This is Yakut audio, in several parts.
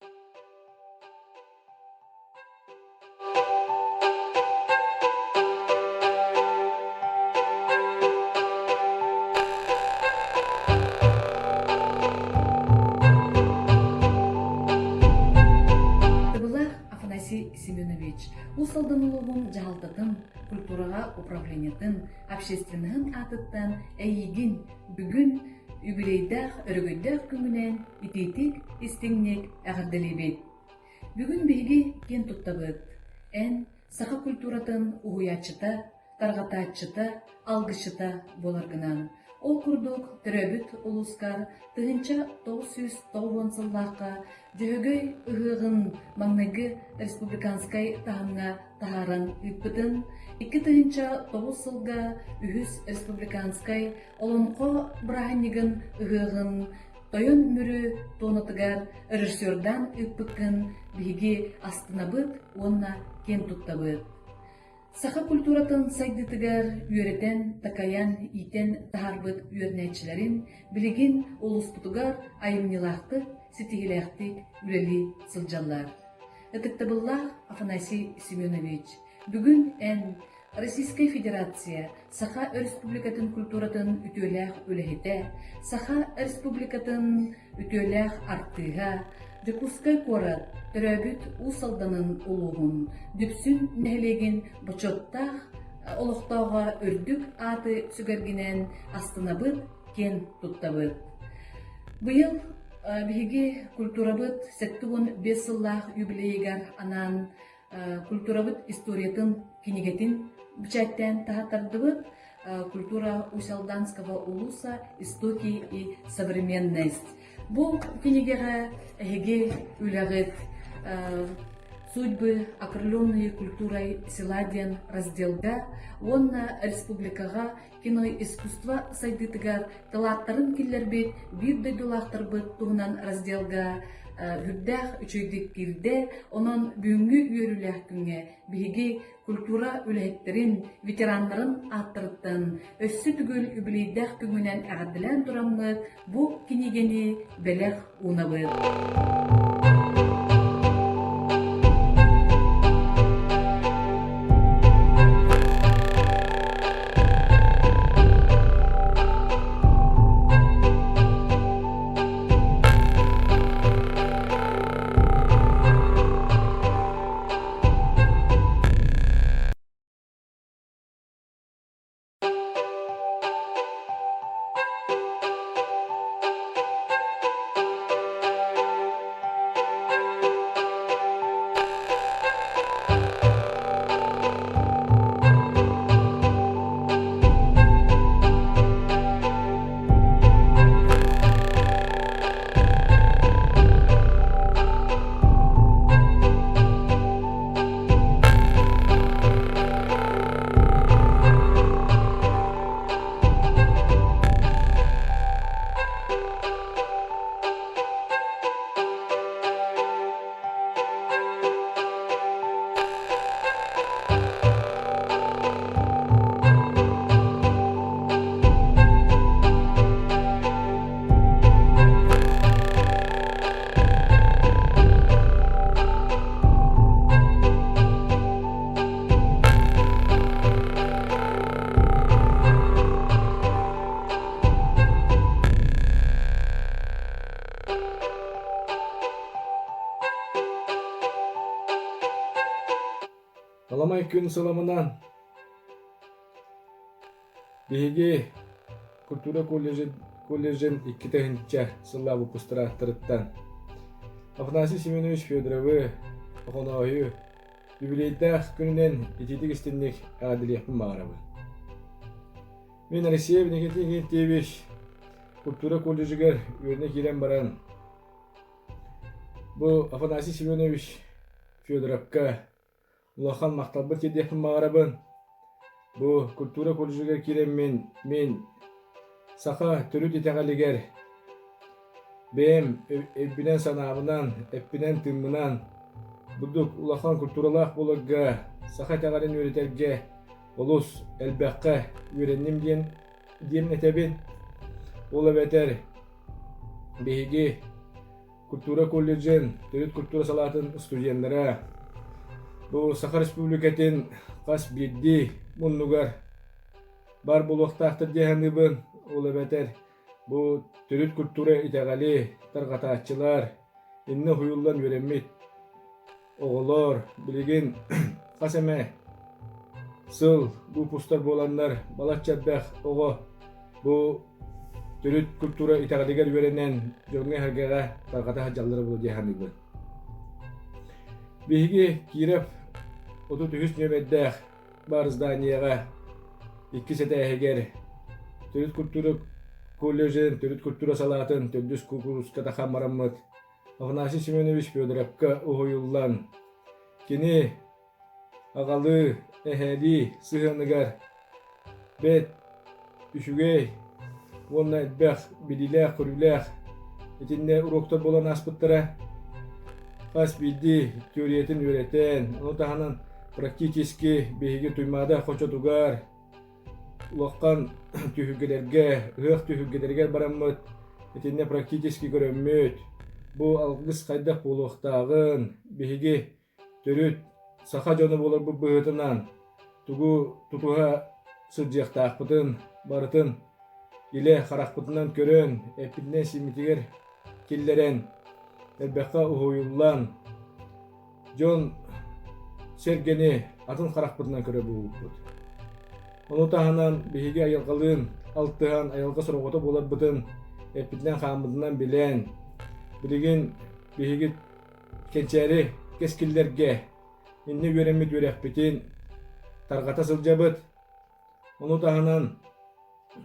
Тыбылаах Афанасий Семенович Уус Алдан улууһун дьаһалтатын, культураҕа управлениетын, общественноһын аатыттан эйиигин бүгүн юбилейдаах өрөгөйдөөх күҥҥүнэн итиитик, истиҥник эҕэрдэлиибит! Бүгүн биһиги киэн туттабыт. Эн саха культуратын уһуйааччыта, тарҕатааччыта, алгысчыта буоларгынан. Ол курдук, төрөөбүт улуускар 1990 сыллаахха Дьөһөгөй ыһыаҕын маҥнайгы республиканскай таһымҥа таһааран ыыппытын, 2009 сылга үһүс республиканскай Олоҥхо бырааһынньыгын ыһыаҕын Тойон Мүрү туонатыгар режиссердаан ыыппыккын биһиги астынабыт уонна киэн туттабыт. Саха культуратын сайдыытыгар үөрэтэн, такайан, иитэн таһаарбыт үөрэнээччилэрин билигин улууспутугар айымньылаахтык, ситиһиилээхтик үлэлии сылдьаллар. Ытыктабыллаах Афанасий Семенович, бүгүн эн Российскай Федерация Саха Республикатын культуратын үтүөлээх үлэһитэ, Саха Республикатын үтүөлээх артыыһа, Дьокуускай куорат төрөөбүт Уус Алданын улууһун Дүпсүн нэһилиэгин бочуоттаах олохтооҕо үрдүк ааты сүгэргинэн астынабыт, киэн туттабыт. Быйыл биһиги культурабыт 75 сыллаах юбилейыгар анаан культурабыт историятын кинигэтин бэчээттээн таһааттардыбыт. Культура Усть-Алданского улуса, истоки и современность. Бу кинигэҕэ эһиги үлэҕит «Судьбы, окрыленные культурой села» диэн разделга уонна республикаҕа киноискусство сайдыытыгар кылааттарын киллэрбит биир дойдулаахтарбыт туһунан разделга үрдээх үчүгэйдик киирдэ. Онон бүгүҥҥү үөрүүлээх күҥҥэ биһиги культура үлэһиттэрин, ветераннарын ааттарыттан өссө төгүл үбүлүөйдээх күҥҥүнэн эҕэрдэлээн тураммыт бу кинигэни бэлэх уунабыт. Аламай күн сыламынан Биһиги культура колледжын, колледжын 2000 сыллаах выпустарааттарыттан Афанасий Семенович Федоровы, Охонооһу юбилейдаах күнүнэн итиитик истинник эҕэрдэлиэхпин баҕарабын. Мин Алексеев Никита Иннокентьевич культура колледжыгар үөрэнэ киирэн баран бу Афанасий Семенович Федоровка Улахан махталбын тиэрдиэхпин баҕарабын. Бу культура колледжыгар киирэммин мин саха төрүт итэҕэлигэр бэйэм өйбүнэн-санаабынан, эппинэн-тыыммынан бурдук улахан культуралаах буоларга, саха итэҕэлин үөрэтэргэ олус элбэххэ үөрэнним диэн диэн этэбин. Ол эбэтэр биһиги. культура колледжын төрүт культура салаатын студеннара бу Саха Республикатын хас биирдии муннугар баар буолуохтаахтар дии саныыбын. Ол эбэтэр бу төрүт культура итэҕэли тарҕатааччылар, иннэ уһуйуллан үөрэммит Оҕолор билигин хас эмэ сыл выпустар буоланнар балачча элбэх оҕо бу төрүт культура итэҕэлигэр үөрэнэн дьоҥҥо-сэргэҕэ тарҕата сылдьаллара буолуо дии саныыбын. Биһиги Киров 33 нүөмэрдээх баар зданияҕа иккис этээһигэр төрүт культура колледжын төрүт культура салаатын төрдүс кууруска тахсан бараммыт Афанасий Семенович Федоровка уһуйуллан, кини аҕалыы, эһээлии сыһыаныгар бэт үчүгэй уонна элбэх билиилээх-көрүүлээх итиннэ уруоктар буолан ааспыттара. Хас биирдии теориятын үөрэтэн, ону таһынан практически биһиги Туймаада хочотугар улахан түһүлгэлэргэ, ыһыах түһүлгэлэригэр бараммыт, итиннэ практически көрөммүт, бу алгыс хайдах буолуохтааҕын, биһиги төрүт саха дьоно буоларбыт быһыытынан тугу тутуһа сылдьыахтаахпытын барытын илэ харахпытынан көрөн, эппитинэн-сииммитигэр киллэрэн, элбэххэ уһуйуллан, Дьон сэргэни атын харахпытынан көрө буолбуппут. Ону таһынан биһиги айылҕалыын алтыһан айылҕа сорҕото буоларбытын эппитинэн-хааммытынан билэн, билигин биһиги кэнчээри кэскиллэргэ иннэ үөрэммит үөрэхпитин тарҕата сылдьабыт. Ону таһынан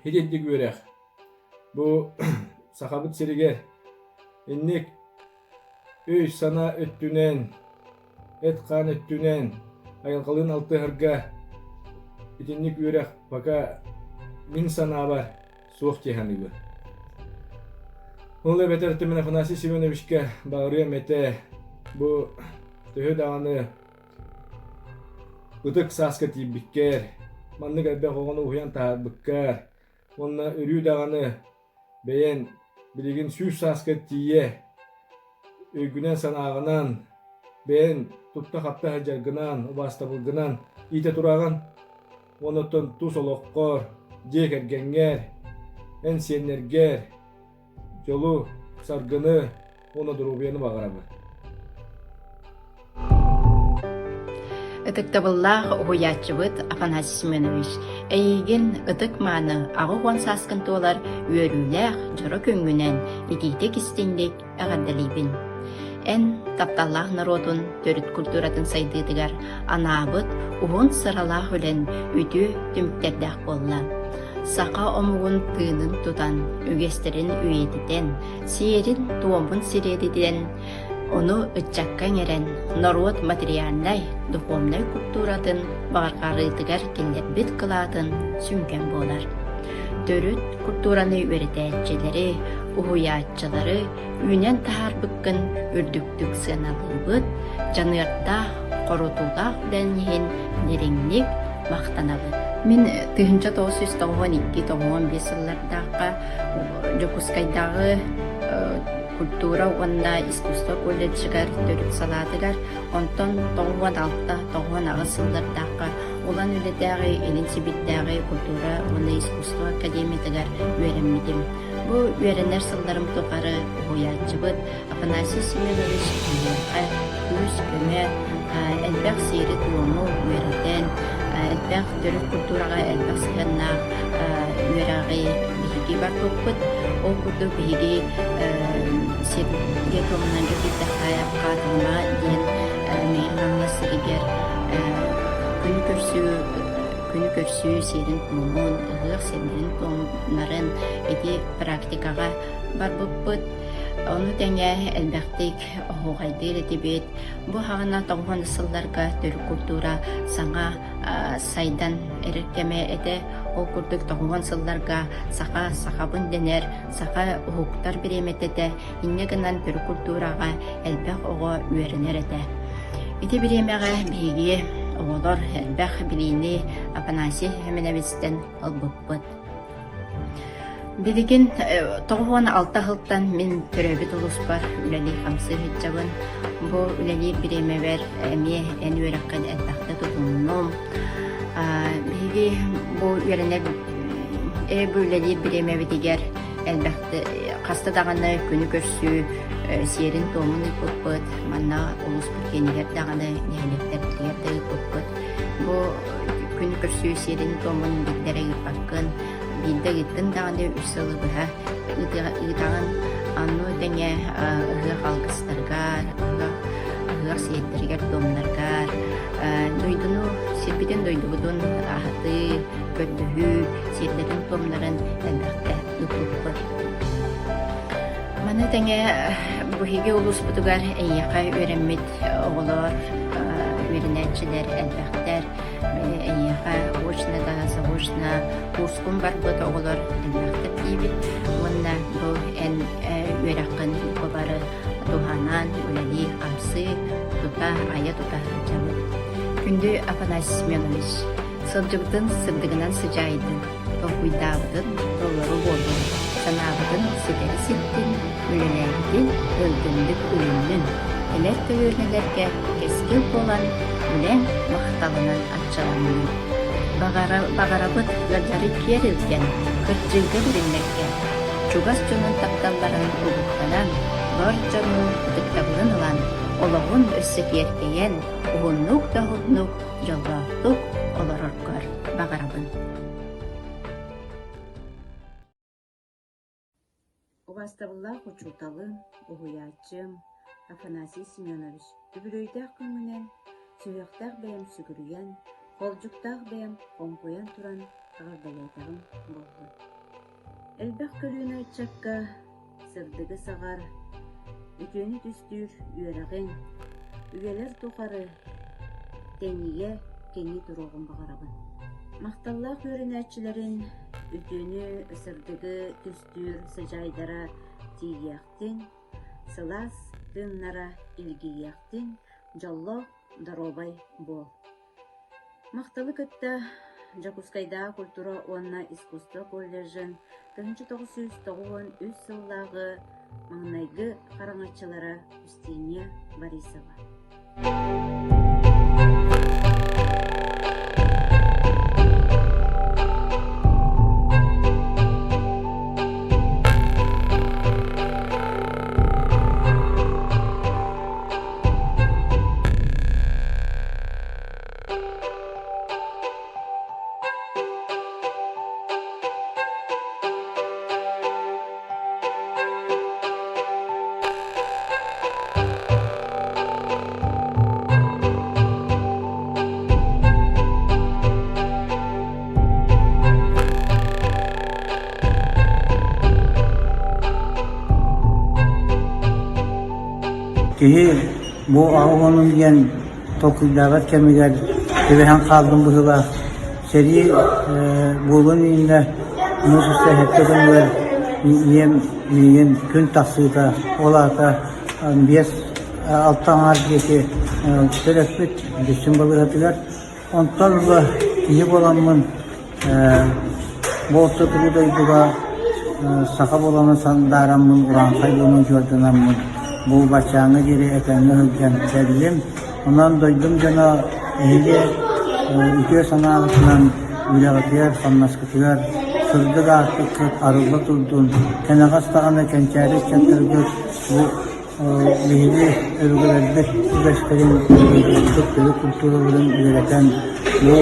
итинник үөрэх бу Сахабыт сиригэр инник Өй-санаа өттүнэн, эт-хаан өттүнэн айылҕалыын алтыһарга итинник үөрэх пока мин санаабар суох дии саныыбын. Ол эбэтэр Тимир Афанасий Семеновичка баҕарыам этэ бу төһө даҕаны ытык сааска тиийбиккэр, маннык элбэх оҕону уһуйан таһаарбыккар уонна өрүү даҕаны Бэйэҥ билигин 100 сааска тиийэ өйгүнэн-санааҕынан, бэйэҥ тутта-хапта сылдьаргынан, убаастабылгынан иитэ тураҕын. Уонна оттон тус олоххор, дьиэ кэргэҥҥэр, эн сиэннэргэр дьолу, саргыны уонна доруобуйаны баҕарабын. Ытыктабыллаах уһуйааччыбыт Афанасий Семенович, эйиигин ытык-мааны 80 сааскын туолар үөрүүлээх дьоро күҥҥүнэн итиитик-истиҥник эҕэрдэлиибин. Эн тапталлаах норуотун төрүт культуратын сайдыытыгар анаабыт уһун сыралаах үлэн үтүө түмүктэрдээх буолла. Саха омугун тыынын тутан, үгэстэрин үйэтитэн, сиэрин-туомун сириэдитэн, ону ыччакка иҥэрэн, норуот материальнай, духовнай культуратын баҕарҕарыытыгар киллэрбит кылаатын сүҥкэн буолар. Төрүт культураны үөрэтээччилэри, уһуйааччылары үүнэн таһаарбыккын үрдүктүк сыаналыыбыт, дьаныардаах, хорутуулаах үлэҥ иһин дириҥник махтанабыт. Мин 1992-95 сыллардаахха Дьокуускайдааҕы культура уонна искусство колледжыгар төрүт салаатыгар, онтон 96-98 сыллардаахха Улан Үлэтээҕи Илин Сибирдээҕи культура уонна искусство академиятыгар үөрэммитим. Бу үөрэнэр сылларым тухары уһуйааччыбыт Афанасий Семенович биһиэхэ күүс-көмө, элбэх сиэри-туому үөрэтэн, элбэх төрүт культураҕа элбэх сыһыаннаах үөрэҕи биһиги барбыппыт. Ол курдук биһиги сиргэ туомунан киирдэххэ Хаатылыма диэн Мэҥэ Хаҥалас сиригэр күнү көрсүү күнү көрсүү сиэрин-туомун, ыһыах сиэрдэрин-туомнарын ити практикаҕа барбыппыт. Ону тэҥэ элбэхтик оһуохайдыыр этибит. Бу хаҕына тоҕуһун сылларга төрүт культура саҥа сайдан эрэр кэмэ этэ. Ол курдук тоҕуһун сылларга саха сахабын дэнэр, саха уһуктар бириэмэтэ этэ. Инньэ гынан төрүт культураҕа элбэх оҕо үөрэнэр этэ. Ити бириэмэҕэ биһиги оҕолор элбэх билиини Афанасий Семеновичтан ылбыппыт. Билигин 96 сылтан мин төрөөбүт улууспар үлэлии-хамсыы сылдьабын. Бу үлэлиир бириэмэбэр эмиэ эн үөрэххин элбэхтэ тутуннум. Биһиги бу үөрэнэр бу үлэлиир бириэмэбитигэр элбэхтэ хаста даҕаны күнү көрсүү сиэрин-туомун ыыппыппыт. Манна улууспут киинигэр даҕаны, нэһилиэктэрбитигэр да ыыппыппыт. Бу күн көрсүү сиэрин-туомун биирдэ эрэ ыыппаккын, биирдэ ыыттын даҕаны үс сылы быһа ыытаҕын. Ону тэҥэ ыһыах алгыстарыгар, ыһыах ыһыах сиэрдэригэр-туомнарыгар дойдуну, сирбитин-дойдубутун аһатыы, көрдөһүү сиэрдэрин-туомнарын элбэхтэ ыыппыппыт. Маны тэҥэ биһиги улууспутугар эйиэхэ үөрэммит оҕолор, үөрэнээччилэр элбэхтэр. Эйиэхэ очно да, заочно курскун барбыт оҕолор элбэхтэр диибит. Уонна бу эн үөрэххин бука бары туһанан үлэлии-хамсыы, тута, айа-тута сылдьабыт. Күндү Афанасий Семенович, сылдьыбытын сырдыгынан сыдьаайдын, толкуйдаабытын толору буоллун, санаабытын ситэри ситтин, үлэлээбитин өлгөмнүк үлүннүн, кэлэр көлүөнэлэргэ кэскил буолан үлэҥ махталынан аччаланнын. Баҕарабыт ыалдьары киэр илгэн, кырдьыыга бэриммэккэ, чугас дьонун тапталларын угуттанан, бар дьонун ытыктабылын ылан, олоҕун өссө киэркэйэн, уһуннук да уһуннук, дьоллоохтук олороргор баҕарабын. Убаастабыллаах учууталым, уһуйааччым Афанасий Семенович, үбүлүөйдээх күҥҥүнэн сүһүөхтээх бэйэм сүгүрүйэн, холдьуктаах бэйэм хоҥкуйан туран эҕэрдэлээтэҕим буоллун. Элбэх көлүөнэ ыччакка сырдыгы саҕар, үтүөнү түстүүр үөрэҕиҥ, үйэлэр тухары тэнийэ, кэҥии туруоҕун баҕарабын. Махталлаах үөрэнээччилэрин үтүөнү, сырдыгы түстүүр сыдьаайдара тиийиэхтин, сылаас тыыннара илгийиэхтин, дьоллоох, доруобай буол. Махталы кытта Дьокуускайдааҕы культура уонна искусство колледжын 1993 сыллааҕы маҥнайгы хараҥаччылара Устинья Борисова. Киһи бу аҕа диэн толкуйдаабат кэмигэр түбэһэн хааллым быһыылаах. Сэрии буолуон иннинэ муус устар сэттэ күнүгэр ийэм миигин күн тахсыыта, ол аата 5-6 аҥаар диэки төрөппүт Дүпсүн балыыһатыгар. Онтон ыла киһи буоламмын Бу орто туруу дойдуга саха буолан сандаараммын, урааҥхай буолан удьуорданаммын, бу баччааҥҥа диэри этэҥҥэ сылдьан кэллим. Онон дойдум дьоно эһиги үтүө санааҕытынан үлэҕитигэр, хамнаскытыгар сырдык аартыккыт арылла турдун, кэнэҕэс даҕаны кэнчээри ыччаттаргыт бу Биһиги өбүгэлэрбит үгэстэрин, төрүт культураларын үөрэтэн, бу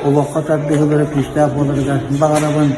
олоххо тардыһыылара күүстээх буоларыгар баҕарабын.